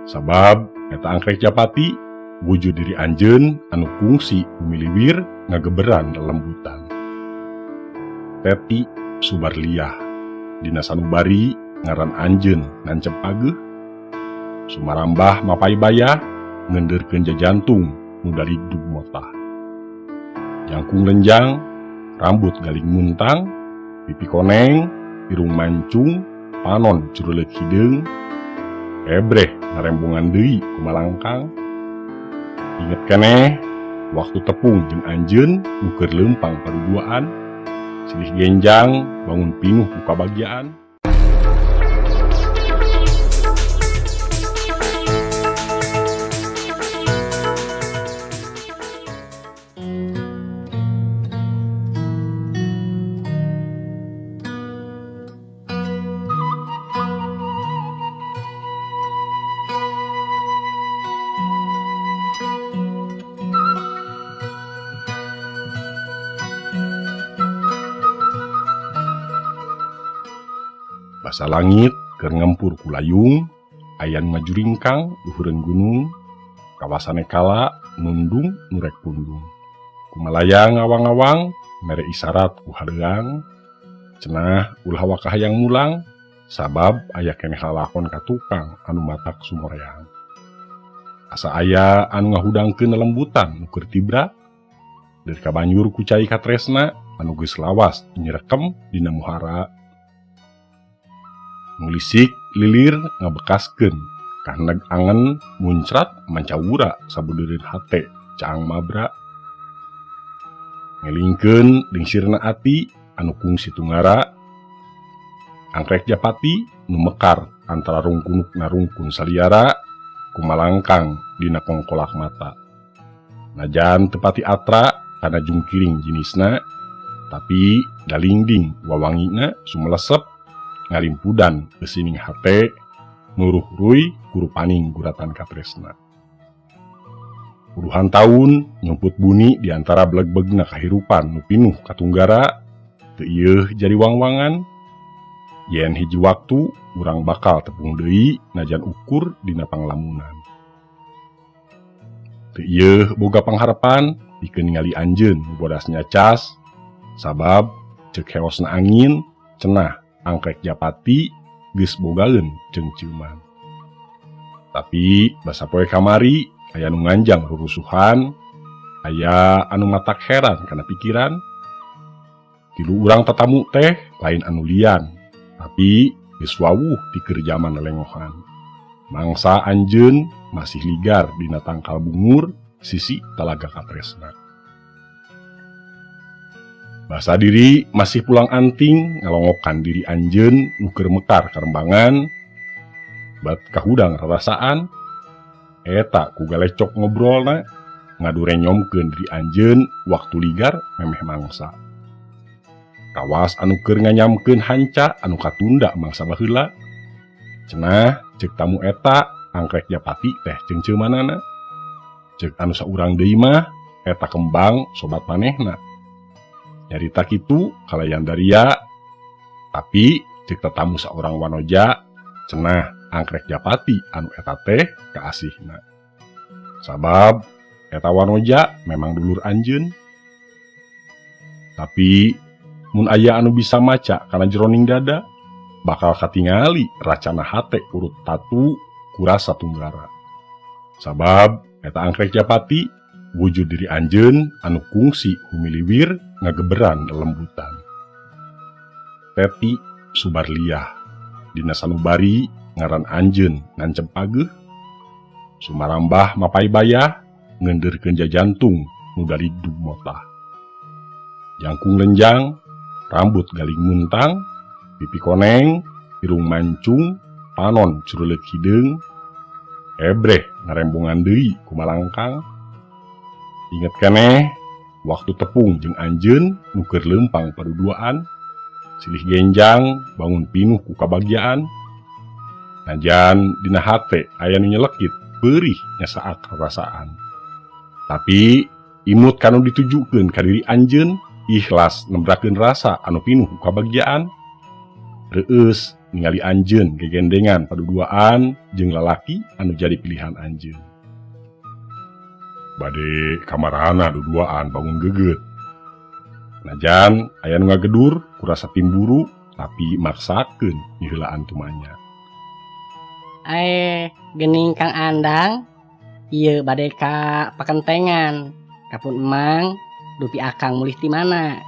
Sabab eta angkrek japati wujud diri anjeun anu kungsi humiliwir ngageberan lelembutan. Teti Subarliah dina sanubari ngaran anjeun nancep pageuh sumarambah mapay bayah ngendeurkeun jajantung nu daligdug motah. Jangkung lenjang, rambut galing muntang, pipi koneng, irung mancung, panon curuleuk hideung, ebreh narembongan deui kumalangkang. Inget keneh waktu tepung jeung anjeun nu keur leumpang paduduaan, silih genjang bangun pinuh ku kabagjaan. Basa langit keur ngempur ku layung, aya nu ngajuringkang luhureun gunung, kawasane kala nundung nu rek pundung. Kumalayang ngawang-ngawang, mere isarat ku haleuang, cenah ulah waka hayang mulang, sabab aya keneh lalakon ka tukang anu matak sumoreang. Asa aya anu ngahudangkeun lelembutan nu keur tibra, deur kabanjur ku cai katresna anu geus lawas nyirekem dina muhara. Nulisik lilir ngabekaskeun kahneg angen muncrat mancawura sabudeureun hate caang mabra. Ngelingkeun lingsirna ati anu kungsi tunggara, angkrek japati nu mekar antara rungkunuk narungkun saliara kumalangkang dina kongkolak mata. Najan tepati atra kana jungkiring jinisna, tapi dalingding wawangina sumelesep ngalimpudan gesining hate nuruh ruy kurupaning guratan katresna. Puluhan tahun nyumput buni di antara blegbegna kahirupan nu pinuh katunggara, teu ieuh jadi wangwangan. Yen hiji waktu urang bakal tepung deui najan ukur dina panglamunan. Teu ieuh boga pangharapan pikeun ningali anjeun nu bodas nyacas, sabab ceuk heosna angin cenah angkrek japati geus bogaeun ceungceuman. Tapi basa poe kamari aya nu nganjang rurusuhan, aya anu matak heran kana pikiran. Tilu urang tatamu teh lain anu lian, tapi geus wawuh di keur jaman lelengohan. Mangsa anjeun masih ligar dina tangkal bungur sisi talaga katresna. Basa diri masih pulang anting ngalongokan diri anjeun nu keur mekar karembangan, bat kahudang rarasaan, eta ku galecok ngobrolna ngadurenyomkeun diri anjeun waktu ligar memeh mangsa. Kawas anu keur nganyamkeun hanca anu katunda mangsa baheula, cenah ceuk tamu eta angkrek japati teh ceungceumanana. Ceuk anu saurang deui mah eta kembang sobat manehna. Nyarita kitu kalayan daria, tapi ceuk tatamu saurang wanoja cenah angkrek japati anu eta teh kaasihna. Sabab eta wanoja memang dulur anjeun. Tapi mun aya anu bisa maca kana jeroning dada, bakal katingali racana hate urut tatu kurasa tunggara. Sabab eta angkrek japati wujud diri anjeun anu kungsi humiliwir ngageberan lelembutan. Teti Subarliah dina sanubari ngaran anjeun nancep pageuh, sumarambah mapay bayah ngendeurkeun jajantung nu daligdug motah. Jangkung lenjang, rambut galing muntang, pipi koneng, irung mancung, panon curuleuk hideung, ebreh narembongan deui kumalangkang. Inget keneh waktu tepung jeung anjeun nu keur leumpang paduduaan, silih genjang bangun pinuh ku kabagjaan. Najan dina hate aya nu nyelekit peurih nyasaak rarasaan. Tapi imut kanu ditujukeun ka diri anjeun, ikhlas nembrakeun rasa anu pinuh ku kabagjaan. Reueus Ningali anjeun gegendengan paduduaan jeung lalaki anu jadi pilihan anjeun. Bade kamarana duduaan bangun geget. Najan aya nu ngagedur ku rasa timburu, tapi maksakeun nyiheulaan tumanya. Eh, gening Kang Andang, ieu bade ka pakentengan. Kapun Emang, dupi Akang mulih ti mana?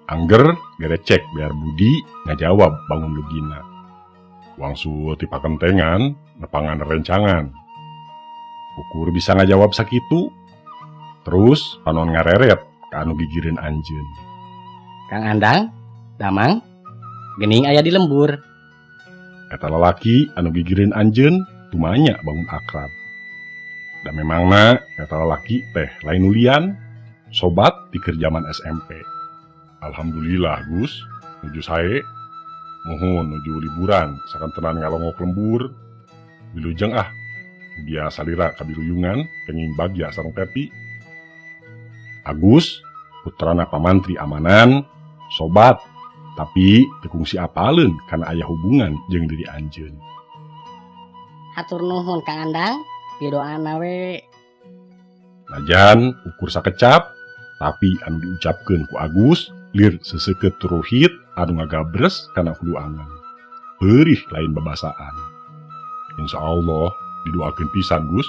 Angger gerecek biar Budi ngajawab bangun lugina. Wangsul ti pakentengan nepangan rencangan. Ukur bisa ngajawab sakitu, terus panon ngareret ka anu gigireun anjeun. Kang Andang, Damang, gening aya di lembur. Eta lalaki anu gigireun anjeun tumanya bangun akrab. Da memangna eta lalaki teh lain nu lian, sobat ti keur jaman SMP. Alhamdulillah, Gus, nuju sae. Muhun, nuju liburan sakantenan ngalongok lembur. Wilujeng ah. Mugia salira kabiluyungan kenging bagja sareng Teti. Agus, putrana pamantri amanan, sobat, tapi teu kungsi apaleun kana aya hubungan jeung diri anjeun. Hatur nuhun, Kang Andang, pidoana we. Najan ukur sakecap, tapi anu diucapkeun ku Agus lir seseukeut turuhit anu ngagabres kana hulu angen. Perih lain babasaan. Insya Allah didoakeun pisan, Gus,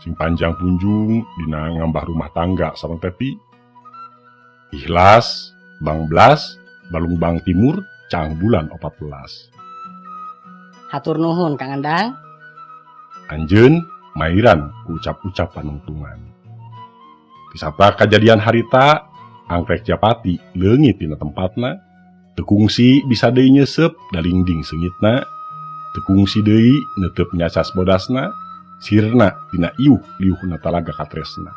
sing panjang punjung dina ngambah rumah tangga sareng Teti. Ikhlas, Bang Blas, Balungbang Timur, Cang bulan 14. Hatur nuhun, Kang Andang. Anjeun mairan ku ucap-ucap panungtungan. Tisaprak kajadian harita, Angkrek Japati leungit tina tempatna, teu kungsi bisa deui nyeuseup dalingding seungitna, teu kungsi deui neuteup nyacas bodasna, sirna tina iuh liuhna talaga katresna.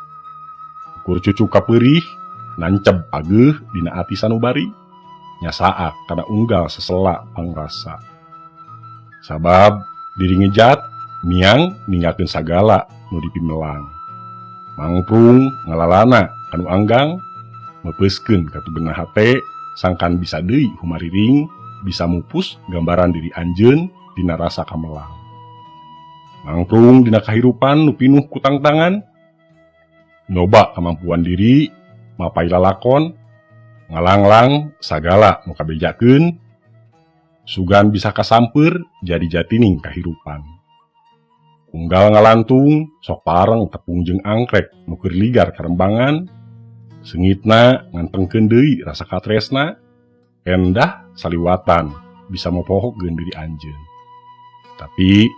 Ukur cucuk kapeurih, nanceb pageuh dina ati sanubari, nyasaak kana unggal sesela pangrasa. Sabab diri ngejat, miang ninggalkeun sagala nu dipimelang. Mangprung ngalalana kanu anggang, meupeuskeun katugenah hate sangkan bisa deui humariring, bisa mupus gambaran diri anjeun dina rasa kamelang. Mangprung dina kahirupan nu pinuh ku tangtangan, nyoba kamampuan diri, mapai lalakon, ngalanglang sagala nu kabejakeun, sugan bisa kasampeur jadi jatining kahirupan. Unggal ngalantung sok pareng tepung jeung angkrek nu keur ligar karembangan, seungitna ngantengkeun deui rasa katresna, endah saliwatan bisa mopohokeun diri anjeun. Tapi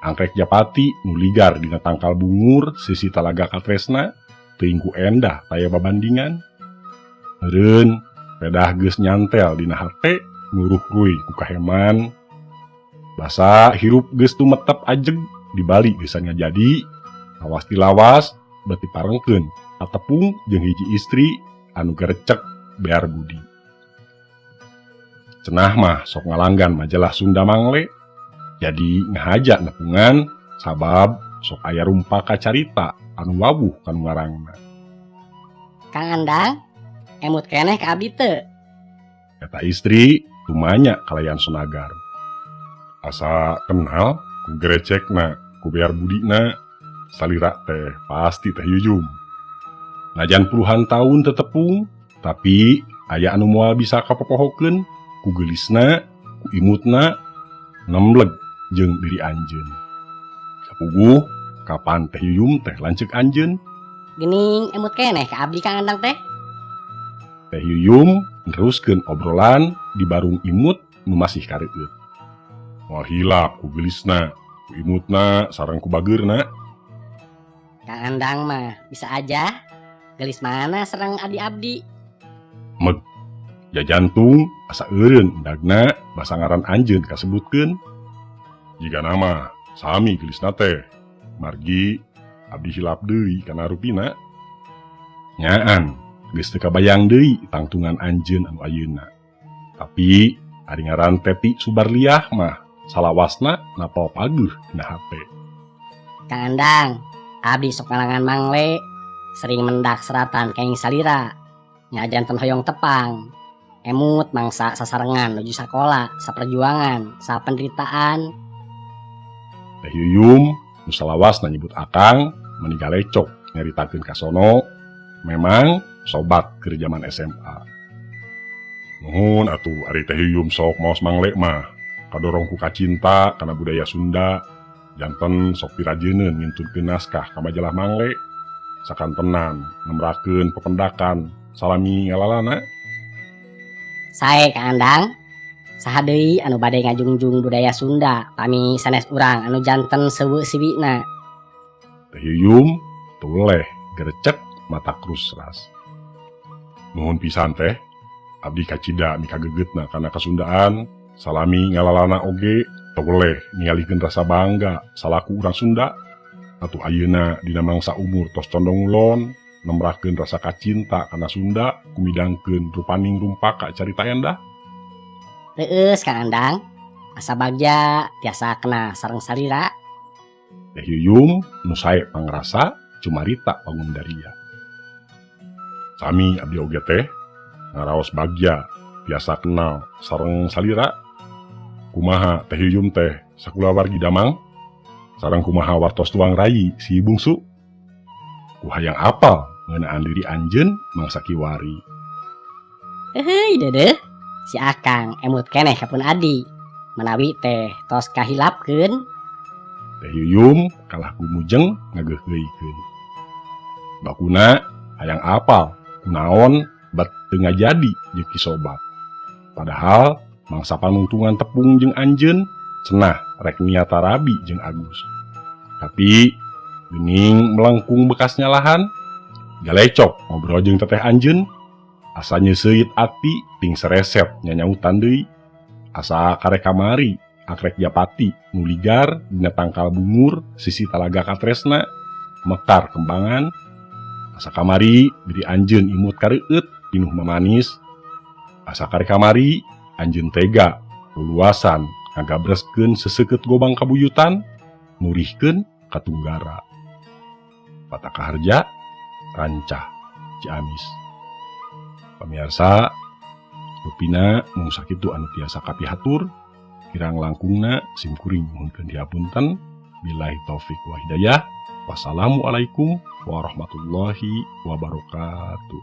Angkrek Japati nu ligar dina tangkal bungur sisi talaga katresna teuing ku endah taya babandingan. Meureun pedah geus nyantel dina hate nguruh-ruy ku kaheman. Basa hirup geus tumetep ajeg dibali geusan ngajadi lawas ti lawas bet diparengkeun katepung jeung hiji istri anu gerecek bear budi. Cenah mah sok ngalanggan majalah Sunda Mangle, jadi ngahaja nepungan sabab sok aya rumpaka carita anu wawuh kanu ngarangna. Kang Andang, emut keneh ka abdi teu? Eta istri tumanya kalayan sonagar. Asa kenal ku gerecekna, ku bear budina, salira teh pasti Teh Yuyum. Najan puluhan tahun tetepung, tapi aya anu moal bisa kapopohokeun ku geulisna, ku imutna, nemleg jeung diri anjeun. Sapuguh kapan Teh Yuyum teh lanceuk anjeun? Gening emut keneh ka abdi, Kang Andang teh? Teh Yuyum neruskeun obrolan di barung imut nu masih kareueut. Moal hilap ku geulisna, ku imutna, sareng ku bageurna. Kang Andang mah bisa aja. Gelis mana sareng adi abdi? Meg. Jajantung asa eureun endagna basa ngaran anjeun kasebutkeun. Jigana mah sami geulisna teh. Margi abdi hilap deui kana rupina. Nyaan geus teu kabayang deui tangtungan anjeun anu ayeuna. Tapi ari ngaran Teti Subarliah mah salawasna napal pageuh dina hate. Kang Andang, abdi sok ngalangan Mangle, sering mendak seratan kenging salira. Nya janten hoyong tepang. Emut mangsa sasarengan nuju sakola, saperjuangan, sapenderitaan. Teh Yuyum nu salawasna nyebut Akang meni galecok nyaritakeun kasono memang sobat keur jaman SMA. Nuhun atuh ari Teh Yuyum sok maos Mangle mah kadorong ku kacinta kana budaya Sunda, janten sok pirajeuneun ngintunkeun naskah ka majalah Mangle, sakantenan nemrakeun pependakan salami ngalalana. Sae Kang Andang, saha deui anu bade ngajungjung budaya Sunda pami sanes urang anu janten seubeuh siwina. Teh Yuyum tuleh gerecek mata krusras. Nuhun pisan Teh, abdi kacida mikagegetna kana kasundaan, salami ngalalana oge toleh ningalikeun rasa bangga salaku urang Sunda. Atuh ayeuna dina mangsa umur tos condong ngulon, nemrakeun rasa kacinta kana Sunda kumidangkeun rupaning rumpaka carita endah. Reueus Kang Andang, asa bagja tiasa kenal sareng salira. Teh Yuyum nu sae pangrasa cumarita pangundaria. Sami abdi oge teh ngaraos bagja tiasa kenal sareng salira. Kumaha Teh Yuyum teh sakulawargi damang? Sareng kumaha wartos tuang rayi si bungsu? Ku hayang apal ngeunaan diri anjeun mangsa kiwari. Heuy Dedeh, si Akang emut keneh ka pun adi. Menawi teh tos kahilapkeun. Teh Yuyum kalah gumujeng ngageuhgeuikeun. Bakuna hayang apal kunaon bat teu ngajadi jeung Ki Sobat. Padahal mangsa panungtungan tepung jeung anjeun cenah rek niata rabi jeung Agus. Tapi geuning melengkung bekas nyalahan, galecok ngobrol jeung teteh anjeun, asa nyeuseuit ati ting sereset nyanyautan deui. Asa karek kamari akrek japati nu ligar dina tangkal bungur sisi talaga katresna mekar kembangan. Asa kamari diri anjeun imut kareueut pinuh mamanis. Asa karek kamari anjeun tega luluasan ngagabreskeun seseukeut gobang kabuyutan murihkeun katunggara. Patakaharja Rancah Ciamis. Pamirsa, rupina mung sakitu anu tiasa kapihatur, kirang langkungna sim kuring nyuhunkeun dihapunten. Billahi taufik wa hidayah. Wassalamualaikum warahmatullahi wabarakatuh.